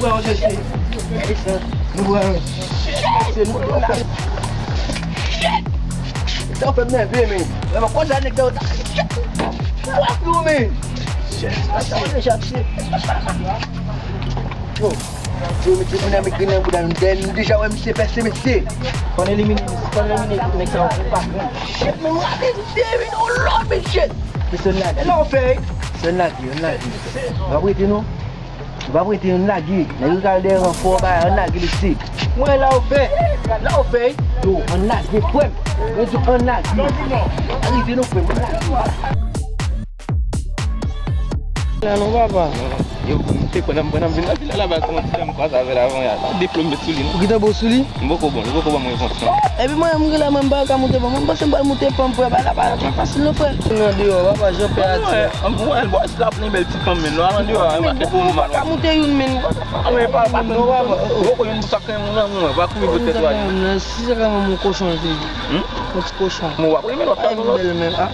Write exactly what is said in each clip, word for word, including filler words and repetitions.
Nou pran. Se nou la. Sa w fè m nève, men. Vrèman, konsa nèg sa yo ta. Fuck you, men. Yo, yo, mesye, moun nan met grenn nan bouda nou. Dèyè nou deja wè misye pèse, mesye. Fò n elimine, fò n elimine nèg sa yo pou pa pran. Shit, men mwen ap elimine, men on lòt, men shit. Mesye, n lage. E la w fè? Mesye, n lage, n lage. N ap rete, non? Nou p ap rete, nou lage. Nèg yo ka al dèyè ranfò, ba, ann lage, mesye. Mwen la w fè, la w fè. Yo, ann lage, frè m. Mwen di w, ann lage. Ann rive non, frè m, ann lage. La non, papa. Yo, m te pran nan, pran nan vin nan vila la, ba, se yon ti jan m kwaze avè l avan yè. Diplòm met sou li, non. Ou gentan bon sou li? M poko bon, li poko ban mwen repons, non. Epi mwen, m genlè mwen, m pa ka moute pon. Mwen panse m pral moute pon, frè, ba, la, ba, la, pa fasil, non, frè. Nan deyò, papa, jan pè a di. Mwen, mwen, mwen, bòs la plen bèl ti fanm, men, non, avan deyò, a, men, mwen, mwen pa ka moute youn, men. A, men, pa, pa, non, papa, poko youn sa kè moun nan, mwen, pa kouri pou tèt ou ale. Si se kè moun kochon, li te ye. Hmm? Yon ti kochon. Mwen, w ap renmen lòt fason, lòt. Ay, m bèl, men, a.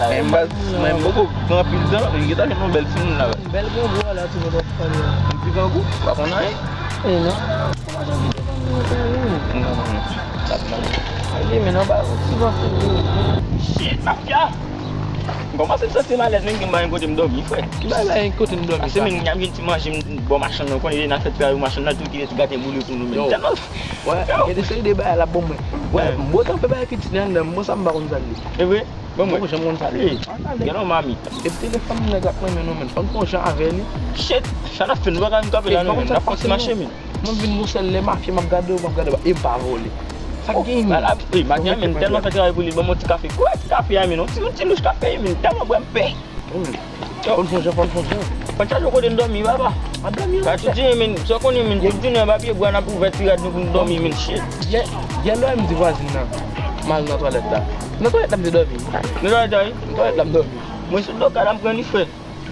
Men, m pa, men, m poko pran anpil tan, men, m gentan jwenn yon bèl timoun la, baz. Bèl grangou a la, tou, w ap pale a. M ti grangou, w pa konn anyen. E, non. Ou pa janm kite fanmi an fè anyen, non. Non, non, non. Sa pran. Ay, men, non, ba, ti fanmi. Shit, mafya! M kòmanse santi m alèz, men, gen pa gen kote m dòmi, frè. Ki bagay la, gen kote m dòmi, sa? Pase, men, m gen ti manje, m bò machann nan, konnen n a fè travay machann nan, tou ki ret gate boule pou nou, men. Yo. Tèlman. Wè, gen de seri de bagay l ap ban mwen. Wè, m bò tan fè bagay ki ti nan anndan, m bò sa m pa konn sa l ye. E vre? Ban mwen. M poko janm konn sa l ye. Gen yon mami. E telefòn nèg la k renmen nou, men. Fò n fè yon jan avè li. Shit, sa n ap fè, nou pa ka vin kanpe la, non, men. N ap fè yon ti mache, men. Mwen vin gon sèl lè mafya, m ap gade w, m ap gade w, e m pa vòlè. Sa k genyen, men? Mafya, men, tèlman fè travay pou li, ban mwen ti kafe. Kwè, ti kafe a, men, yon ti, yon ti louch kafe, men, tèlman bwè m pè. Fò n fè yon jan, fò n fè yon jan. Fò n chache yon kote n dòmi, papa. N ap dòmi, pa tout jounen, men, sa w konnen, men, tout jounen, anba pye bwa, n ap ouvè ti rad nou pou n dòmi, men, shit. Yè, yè lè m di vwazin nan, m al nan twalèt la. Nan twalèt la m te dòmi. Nan twalèt la, wi? Nan twalèt la m dòmi. Mwen sou do kay la m pran li, frè.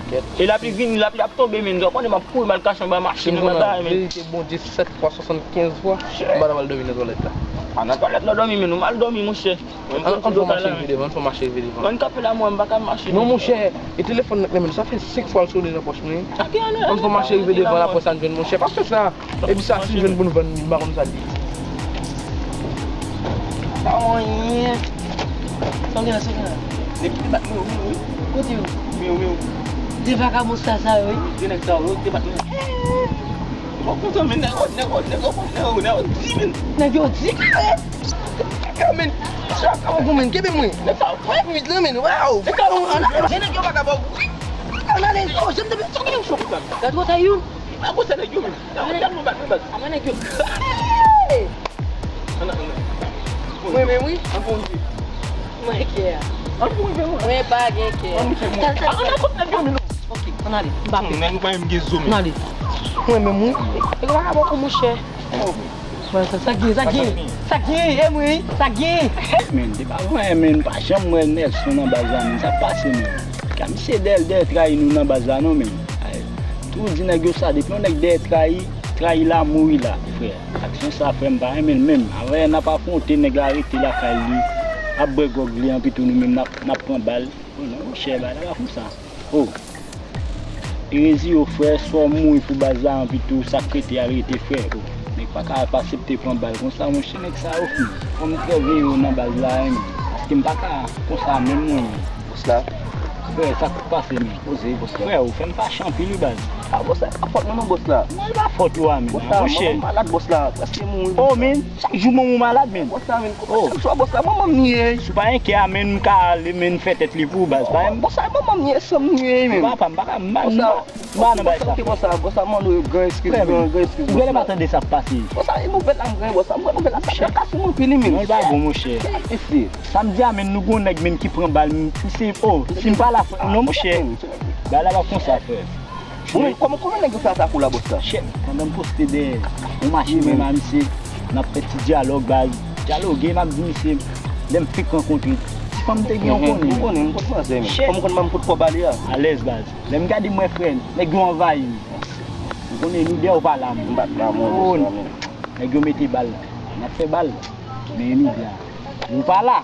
E lapli vini, lapli ap tonbe, men, sa w konnen m ap kouri, m al kache anba machin, anba bagay, men. Verite Bondye, sèt fwa, swasannkenz fwa, m pa t ap al dòmi nan twalèt la. A, nan twalèt la w dòmi, men, ou mal dòmi, monchè. An, an fè mache rive devan, an fè mache rive devan. Mwen kanpe la, mwen, m pa ka mache. Non, monchè, e telefòn nan k nan men m, sa fè senk fwa l sone nan pòch mwen. An fè mache rive devan, apre sa n jwenn, monchè. Pa fè sa. Epi sa, si n jwenn pou n vann li, m pa konn sa l ye. Pa anyen. Sa w gen la, sa w gen la? Nèg ki te bat mwen yo, wi, wi. Kote yo? Men yo, men yo. De vakabon sa, sa yo, wi. De nèg sa yo, yo te bat mwen. Mwen kontan, men nèg yo, nèg yo, nèg yo, nèg yo, nèg yo di, men. Nèg yo di kare. Kaka, men. Sa ka bon, men. Kenbe mwen. Nèg sa yo fè vit la, men. Waw. Gen nèg yo pa ka ba w. Ann ale. Oh, janm te fè. Sa w gen cho. Gad wotay youn. Mwen konsa nèg yo, men. Nèg yo tèlman bat mwen, bat. Apa nèg yo. Ann, ann, ann. Mwen menm, wi. Ann pou mwen. Mwen kè a. Ann pou mwen, mwen. Mwen pa gen kè. Ann, mwen. Ann, ann, ann, nèg yo, men. Ok, ann ale. M pa pè. Nèg yo pa menm gen zo, men. Ann ale. Mwen menm, wi. E yo pa ka ba w, monchè. Oh. Sa, sa gen, sa gen, sa gen, e mwen, sa gen. Men, depi avan, men, pa janm wè Nelson nan baz la, men, sa k pase, men. Ka misye dèyè, dèyè trayi nou nan baz la, non, men. Ay, tou di nèg yo sa, depi yon nèg dèyè trayi, trayi la, mouri la, frè. Aksyon sa, frè, m pa renmen l menm. Avè n ap afwonte, nèg la rete lakay li, ap bwè gwòg li an, pito nou menm, n ap, n ap pran bal. Oh, non, monchè, bagay la pa konsa. Oh. Erezi yo, frè, swa w mouri pou baz la, anpi tou, sa k rete a rete, frè. Oh. Nèg pa ka ap asepte pran bal konsa, monchè, nèg sa yo fou. Fò m trè veye yo nan baz la, wi, men. Paske m pa ka konsa menm, mwen. Bòs la. Frè, sa k pase, men? Poze, bòs la. Frè, ou fè m fache anpil, wi, baz. A, bòs la, e pa fòt mwen, non, bòs la. Non, e pa fòt ou a, men. Bòs la, manman m malad, bòs la, prèske mouri, bòs la. Oh, men. Chak jou manman w malad, men. Bòs la, men, oh, kòman sa, bòs la, manman m ye. Si w pa gen kè a, men, m ka ale, men, fè tèt li pou ou, baz. Pa gen. Bòs la, manman m ye, san m ye, men. Papa, m pa ka, m pa, m pa, m pa nan bagay sa. Bòs la, bòs la, bòs la, mande w gran eskiz, gran, gran eskiz, bòs la. Ou genlè pa tande sa k pase. Bòs la, e nouvèl la m gen, bòs la, m pran nouvèl la, sa fè m kase m anpil, men. Non, l pa bon, monchè. Sa m di a, men, nou gon nèg, men, ki pran bal, m, si, oh, si m pa la, non, monchè. Bagay la pa konsa, frè. Bon, men, kòman, kòman nèg yo fè atak ou la, bòs la? Chèf, pandan m poste dèyè yon machin menm a misye, n ap fè ti dyalòg, baz. Dyaloge, m ap di misye, lè m fenk rankontre ti fanm te gen, ou konnen. M konnen, m konn franse, men. Chèf. Kòm ou konn ban m kout kòb ale a. Alèz, baz. Lè m gade, m wè, frè, nèg yo anvayi m. M konnen lidè ou pa la, men. M pa t la, mwen, bòs la, men. Nèg yo mete bal. N ap fè bal. Men lidè a. Ou pa la.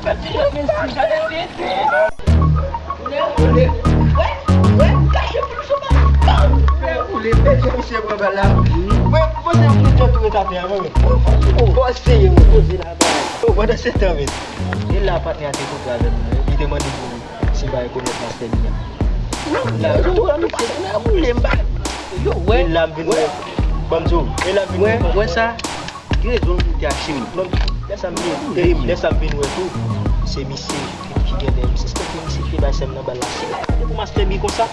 fè ti jan mesi, gade tete. Lè ou lè, wè, wè, kache pou nou sou bal la. Lè ou lè, mesye, pran bal la. Mwen poze yon pil jan tou ret atè a, mwen. Poze yon poze la, bay. Pandan se tan, men. E la patnè a te kontre avè m, li te mande pou se pa rekonèt mastè li a. La, yo tou, tou pase nan boule m ba. Yo, wè. E la m vin wè. Ban m di w, e la m vin wè. Wè sa. Ki rezon pou te achte m? Non, lè sa m vin, lè sa m vin wè tou, se misye ki, ki gen de, m sispèk ke misye ki te bay sè m nan bal la. Se pou mastè bi konsa.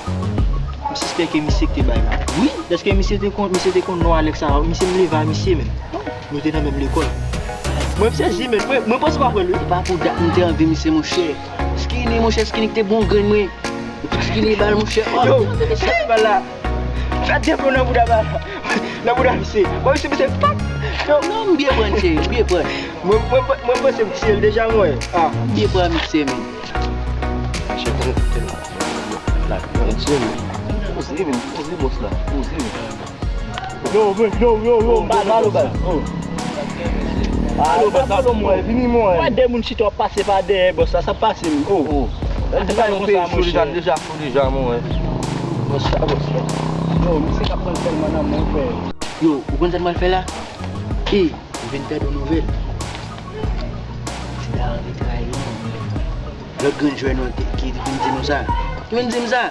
M sispèk ke misye ki te bay la. Wi, dèske misye te kon, misye te konn non Alex a, misye m leve a misye menm. Nou te nan menm lekòl. Mwen m sezi, men mwen, mwen panse pa kwè l, wi. Se pa pou dat m te anvi misye, monchè. Skinny, monchè, Skinny ki te bon grenn, mwen. Kile bal, monchè. Oh, yo, kile bal la. Fè de flou nan bouda bal la. Nan bouda misye. Bon, misye, misye, pap. Yo. Non, m byen pran, cheri, m byen pran. Mwen, mwen, mwen panse m tiye l deja, mwen. Ah. M byen pran, misye, men. Cheri, konnen tout tèl la. La, mwen tiye l. Poze, men, poze, bòs la. Poze, men. Yo, yo, yo, yo, yo, m pa nan lo bal. Oh. Alo, bòs la. Alo, mwen, vini, mwen. Mwen, de moun chita ap pase pa dèyè, bòs la, sa pase m. Oh. L deja nan peyi sou deja, l deja sou deja, mwen. Bòs la, bòs la. Yo, misye k ap pran tèlman nan mwen, frè. Yo, ou konn sa n pral fè la? E, m vin tande yon nouvèl. Ti Daran te trayi nou. Lòt grenn jwè nou an ki vin di nou sa. Ki vin di m sa?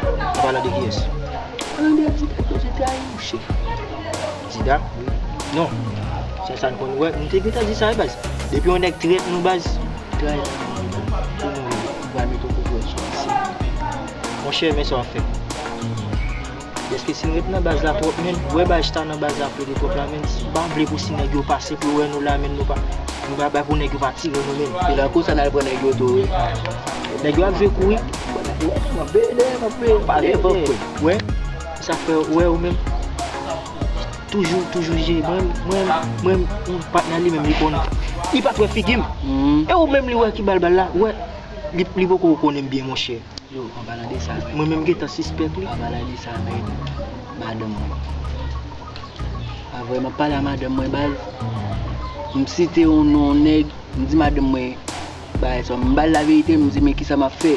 An palan de kiyès? An palan de Dida, yo te trayi nou, chef. Dida? Wi. Non. Se sa n konn wè. Nou te gentan di sa, wi, baz. Depi yon nèg trèt nou, baz, trayi nou, pou nou, nou pral mete yon kouvèl sou misye. Monchè, men sa w ap fè. Dèske si n ret nan baz la twòp, menn, wè baz chita nan baz la plede twòp la, menn, m pa vle pou si nèg yo pase pou yo wè nou la, menn, nou pa, nou pa bay pou nèg yo pa tire nou, menn. E la konsa n al pran nèg yo tou, wi. Nèg yo ap jwe kou, wi. Bon, nèg yo ap kanpe dèyè, kanpe. Pale fò, frè. Wè, sa fè, wè, ou menm, toujou, toujou je, mwen, mwen, mwen, yon patnè li menm, li konn, li pa t wè figi m. E ou menm, li wè ki bal bal la, wè, li, li poko konnen m byen, monchè. Yo, an palan de sa, mwen menm gentan sispèk li. An palan de sa, men, madanm mwen. Pa vre, m ap pale a madanm mwen, baz. M site yon non, yon nèg, m di madanm mwen, bagay sa, m ba l laverite, m di, men kisa m ap fè?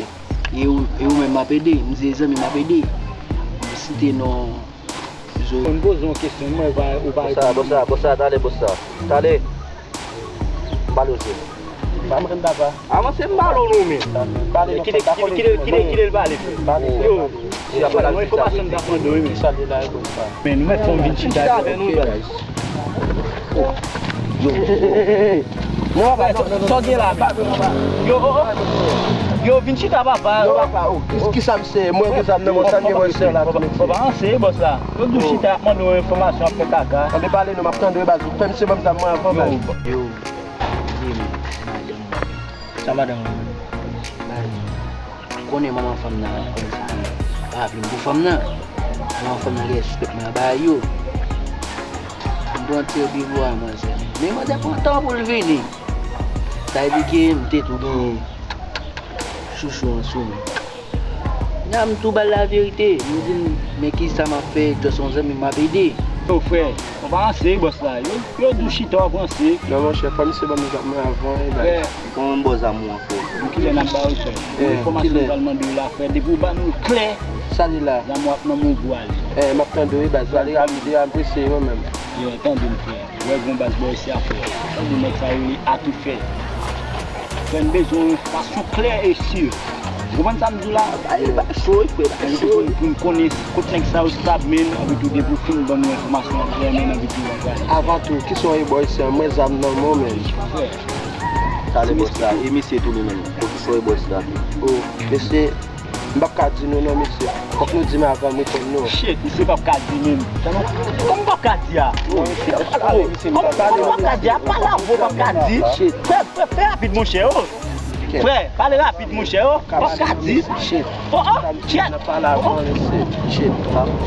E ou, e ou menm m ap ede, m di, e zanmi m ap ede. M site non, Zo. Fò n poze yon kesyon, mwen, ou pa, ou pa reponn. Bòs la, bòs la, bòs la, tande, bòs la. Tande. M pale w, Zo. Pa m renmen papa. Avanse m pale w non, men. Kite, kite, kite, kite, kite l pale, frè. Yo, yo, non, enfòmasyon m t ap mande w, wi, men. Men nou mèt fè yon vin chita avè nou, baz. Yo, non, papa, non, non, non, sa w gen la, papa. Yo, oh, oh. Yo, vin chita, papa. Non, papa, oh. Kisa m se? Mwen, gen zam nan men, sa m gen, mwen, se la, tou. Papa, anse, bòs la. Yo di w chita ap mande w enfòmasyon, ap fè kaka. Anben pale non, m ap tande w, baz. Fè misye ban m zam mwen avan, baz. Yo, di m, madanm mwen. Sa madanm mwen? Baz, ou konnen manman fanm nan, kòm si te pa vle m pou fanm nan. Manman fanm nan genlè sispèk mwen anba yo. M pran ti repivo a manzè. Men manzè pran tan pou l vini. Sa vle di ke m te tou gen chouchou an sou mwen. Kounya m tou ba l laverite. M di l, men kisa m ap fè, just yon zanmi m ap ede. Yo, frè, w ap ranse, bòs la. Yo, yo di w chita, w ap ranse. Non, monchè, fò misye ban m zam mwen avan, e bay. Frè. Kòman m ba w zam ou an, frè? Bon, kilè n ap ba w, frè? Enfòmasyon m pral mande w la, frè. Depi w ba nou l klè, sa li la. Zam ou ap nan men w pou ale. Eh, m ap tande w, wi, baz. Pale rapid, e a m prese, mwen menm. Yo, tande m, frè. Wè, gon baz bò isi a, frè. Tande nèg sa yo rele Atoufè. Frè, n bezwen yon enfòmasyon klè e si. Ou konprann sa m di w la? Ba li, ba cho, wi, frè, ba cho. Pou n konnen kot nèg sa yo stab, men, anpi tou depi w fin ban nou enfòmasyon an klè, men, anpi tou w ap pale. Avan tou, kisa w ye bò isi a? Mwen zam nan men w, men. Frè. Tande bòs la, e mesye tou li menm. Kisa w ye bò isi a? O, mesye, m p ap ka di nou non, mesye. Fòk nou di m avan m reponn nou. Shit, misye p ap ka di menm. Kòman w p ap ka di a? Kòman w p ap ka di a? Pale avè w, w p ap ka di. Frè, frè, fè rapid, monchè, o. Frè, pale rapid, monchè, o. W p ap ka di. O, o, shit.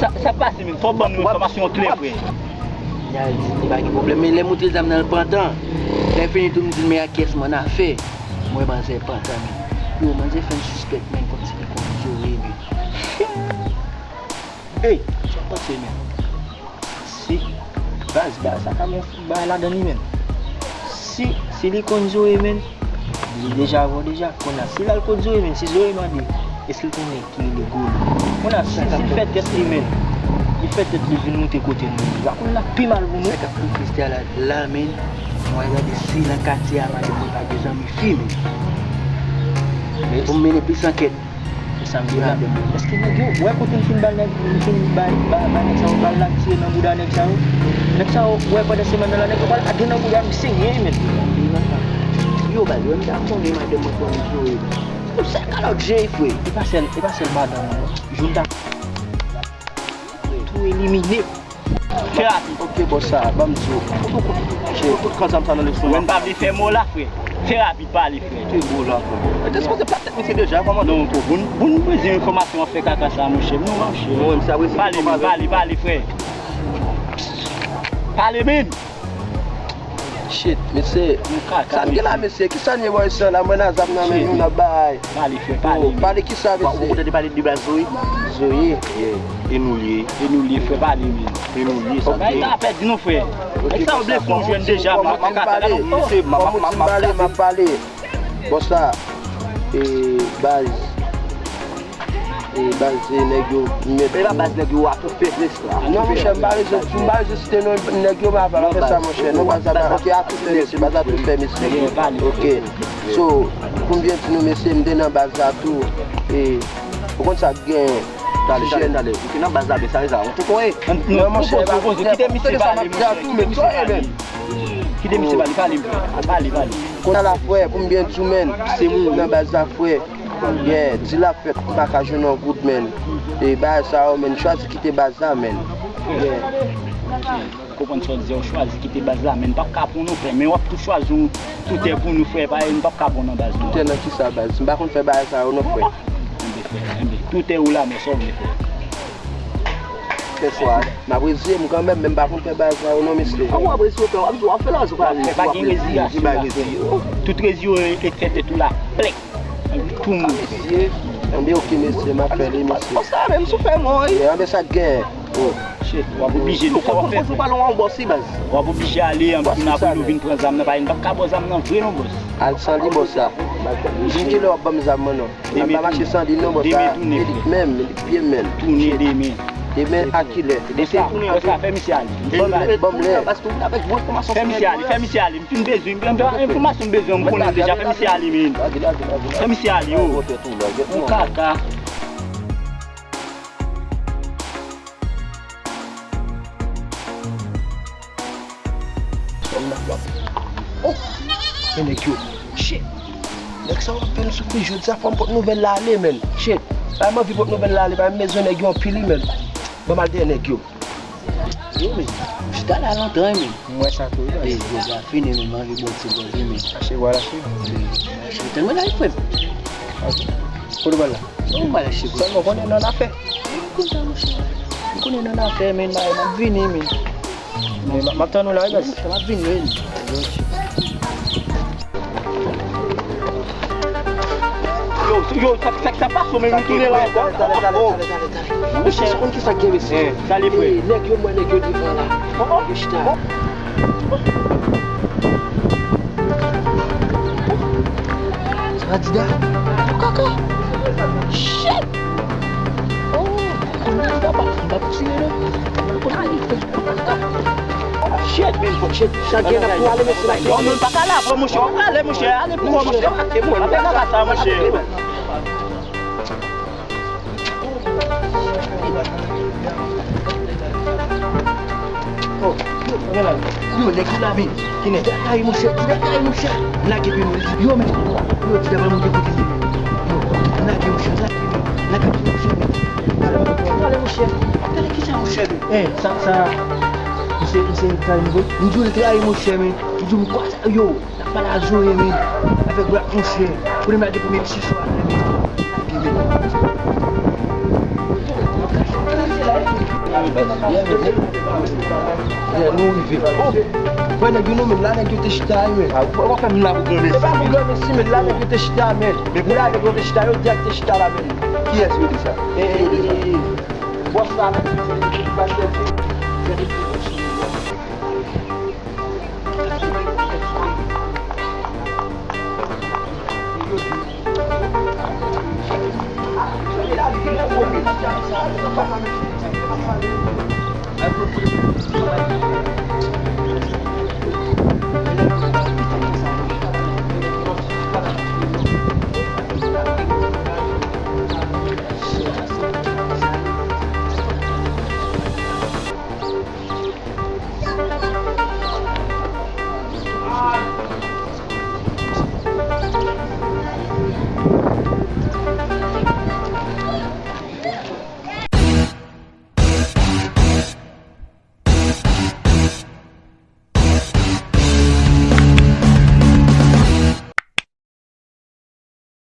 Sa, sa pase menm. Fò w ban nou enfòmasyon klè, frè. Li al di li pa gen pwoblèm, men lè m montre l zam nan, l pran tan. Lè fini tou, m di l, men ak kiyès m annafè? Mwen, manzè pantan, men. Yo, manzè fè m sispèk, men, kòmsi li konn Zoe, men. Ey, sa w panse, men? Si, baz, ba, sa ka gen yon bagay ladan li, men. Si, si li konn Zoe, men, li deja avè w deja. Kounye a, si l al kot Zoe, men, si Zoe mande, èske l konnen ki rele Golo? Kounye a, si, si l fè tèt li, men, li fè tèt li vin moute kote nou, li va konn l ap pi mal pou nou. Sa k ap pi tris la, la, men, mwen gade si nan katye a, madanm mwen pa gen zanmi fi, men. Pou m mennen plis ankèt. Se sa m di la. Èske nèg yo, w wè kote m fin ba nèg, m fin ba, ba, ba nèg sa yo bal la, m tire nan bouda nèg sa yo? Nèg sa yo, w wè pandan semèn nan la, nèg yo bal la gen nan bouda m senyen, men. Yo bal, yo, m ta konnen madanm mwen konnen Zoe. Se yon sèl kalòt je, frè. E pa sèl, e pa sèl madanm mwen, non. Jou m ta tou elimine. Fè rapid. Ok, bòs sa, ban m di w. Ou tout, ou tout, ou tout, ou tout kan zam sa nan lestomak. Mwen pa vle fè mò la, frè. Fè rapid pale, frè. Te gwo la, frè. Te sipoze plat tèt misye deja, kòmandan. Non, bon, bon, bon, bezwen enfòmasyon ap fè kaka sa, monchè. Non, monchè. Pale, men, pale, pale, frè. Pale, men. Shit, mesye. Sa m gen la, mesye? Kisa n ye bò isi a la? Mwen nan zam nan men nou, n ap bay. Pale, frè, pale, men. Pale kisa, mesye? Ou kontan te pale de baz Zoe? Zoe? Yeah. E nou l ye. E nou l ye, frè, pale, men. E nou l ye, sa. Bay ta pèdi non, frè. Nèg sa yo blese yon jèn deja, m ap kaka la. Misye, m ap, m ap, m ap pale, m ap pale. Bon sa, e, baz, e, baz, e, nèg yo, m mèt. E pa baz nèg yo a tou fè plis la. Non, monchè, m pa bezwen, m pa bezwen site non nèg yo, m ap fè sa, monchè. Non, baz la, ok, a tou fè, mesye, baz la tou fè, mesye. Ok. So, pou m byen di nou, mesye, m te nan baz la tou. E, ou konn sa k genyen. Tale, tale, tale. Ou te nan baz la, men sa, sa, ou te konye. Non, monchè, kite misye pale, monchè. Kite misye pale. Kite misye pale, pale, pale, pale. Konn sa la, frè, pou m byen di w, men, se moun nan baz la, frè. Yeah, di l ap fèt, m pa ka jwenn yon goud, men. E bagay sa yo, men, chwazi kite baz la, men. Yeah. Konprann sa w di a, w chwazi kite baz la, men n p ap ka pran w non, frè. Men w ap tou chwazi yon toutè pou nou, frè. Pa, n p ap ka pran w nan baz nou. Toutè nan kisa, baz? M pa konn fè bagay sa yo non, frè. Enben, frè, enben, toutè ou la, men sa w vle, frè. Fè swa, m ap reziye m kanmenm, men m pa konn fè bagay sa yo non, mesye. Kòman w ap reziye w, frè? W ap di w ap fè lòz ou pa reziye. Frè, pa gen reziyasyon la, frè. Tout reziye w e tèt ou la plèk. Tou moun. Mesye, enben, ok, mesye, m ap fè li, mesye. Konsa menm, sou fè mwen, wi. Enben, sa k gen. Oh. Shit, w ap oblije, men sa w ap fè, frè. W ap oblije ale, anpi n ap vin pran zam nan, paske n p ap ka ba w zam nan vre non, bòs. Al san li, bòs la. Jis kilè w ap ban m zam nan, non? Demen tounen. M pa mache san li non, bòs la. Demen tounen, frè. Li k menm, li k byen menm. Tounen demen. Demen a kilè? Bòs la, bòs la, fè misye ale. Ban m lè, ban m lè. Fè misye ale, fè misye ale. M fin bezwen, m, enfòmasyon m bezwen, m konnen l deja. Fè misye ale, men. Fè misye ale, yo. Yon kaka. Oh, men nèg yo. Shit. Nèg sa yo ap fè m soufri jodi a, fò m pot nouvèl la ale, men. Shit. Bay m anvi pot nouvèl la ale, bay m bezwen nèg yo anpil, wi, men. Ban m al dèyè nèg yo. Yo, men, chita la lontan, wi, men. M wè sa tou, wi, baz. Ey, jodi a fini, men, m anvi bwè ti bòz, wi, men. Achte bwa la, cheri. Ey, tèlman la, frè m. Kote w pral la? Non, m pral achte bwa. Sèlman konnen nan afè. M konnen nan afè, men, bay, m ap vini, men. Men, m ap tann ou la, wi, baz. M ap vini, wi. Yo, yo, sa, sa, sa pase, men, nou tounen la. Tale, tale, tale, tale, tale, tale. Monchè, ou konn kisa k gen, mesye? Eh, tale, frè. Eh, nèg yo, m wè nèg yo devan la. Oh, oh. Yo chita. Sa va, Dida? Yo kaka. Shit! Oh, kounye a, m p ap, m p ap tiye, non. Shit, men, shit. Sa gen ap tou ale, mesye, la. Non, non, pa ka la, frè, monchè. Pa ka ale, monchè. Ale pou mwen, monchè. Pa fè kaka sa, monchè. Oh, yo, yo, nèg yo la, men. Ki nèg? Dida kay, monchè, Dida kay, monchè. Lage pye nou. Yo, men. Yo, Dida pral monte kote li, men. Yo, lage, monchè, lage, men. Lage pye, monchè, men. Pale, monchè. Gade kisa, monchè, men. Eh, sa, sa. Misye, misye trayi m vre. M di w li trayi, monchè, men. M di w m kwè sa, yo. N ap pale a Zoe, men. Avèk Black, monchè. Kounye m lage premye ti swa, men. Yeah, nou rive. Oh! Wè nèg yo non, men la nèg yo te chita, wi, men. Ah, w ap fè m la pou granmesi. Se pa pou granmesi, men la nèg yo te chita, men. Men pou la nèg yo te chita, yo dirèk te chita la, men. Kiyès yo di sa? Eh, eh, eh, eh. Bòs la, men. Pastè.